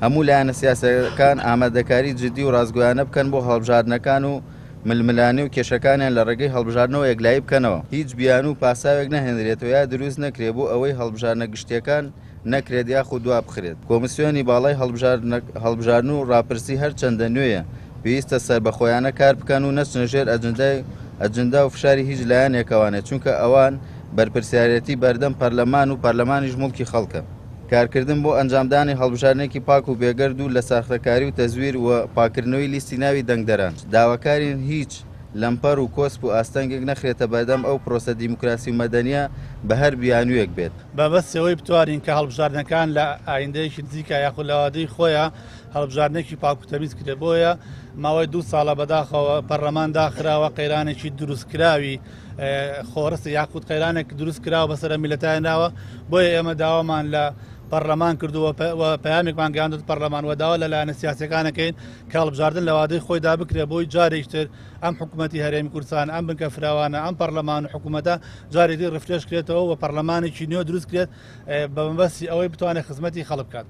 هەموو لایەنە سیاسیەکان ئامادەکاری جدی و ڕاستگۆیانە بکەن بۆ هەڵبژاردنەکان و ململانێ و کێشەکانیان لە ڕێگەی هەڵبژاردنەوە یەکلایی بکەنەوە. هیچ بیانوو و پاساوێک نەهێنرێتەوە یا دروست نەکرێ بۆ ئەوەی هەڵبژاردنە گشتیەکان نەکرێت یاخود دوابخرێت. کۆمسیۆنی باڵای هەڵبژاردن و ڕاپرسی هەرچەندە نوێیە پێویستە سەربەخۆیانە کار بکەن و نەچنە ژێر ئەجندا و فشاری هیچ لایەنێکەوانێ چونکە ئەوان بەرپرسیارێتی بەردەم پەرلەمان و پەرلەمانیش موڵکی خەڵکە. کارکردن بۆ ئەنجامدانی هەڵبژاردنێکی پاک و بێگەرد و لە ساختەکاری و تەزویر و پاککردنەوەی لیستی ناوی دەنگدەران. داواکارین هیچ لەمپەر و کۆسپ و ئاستەنگێک نەخرێتە بەردەم ئەو پرۆسە دیموکراسی و مەدەنییە بە هەر بیانوویەک بێت. بە مەبەستی ئەوەی بتوانین کە هەڵبژاردنەکان لە ئایندەیەکی نزیکا یاخود لە وادەی خۆیا هەڵبژاردنێکی پاک و تەمیز کرێت، بۆیە ماوەی دوو ساڵە بەداخەوە پەرلەمان داخراوە، قەیرانێکی دروستکراوی خۆڕست یاخود قەیرانێک دروست کراوە بەسەر میلەتای ناوە، بۆیە ئێمە داوامان لە پەرلەمان کردووە و پەیامێکمان گەیاندووەتە پەرلەمان و داوا لە لایەنە سیاسیەکانەکەین کە هەڵبژاردن لە وادەی خۆیدا بکرێت بۆی جارێکتر ئەم حکوومەتی هەرێمی کوردستان ئەم بنکە فراوانە ئەم پەرلەمان و حکوومەتە جارێکی ڕفرێش کرێتەوە و پەرلەمانێکی نوێ دروست کرێت بە مەبەستی ئەوەی بتوانێت خزمەتی خەڵک بکات.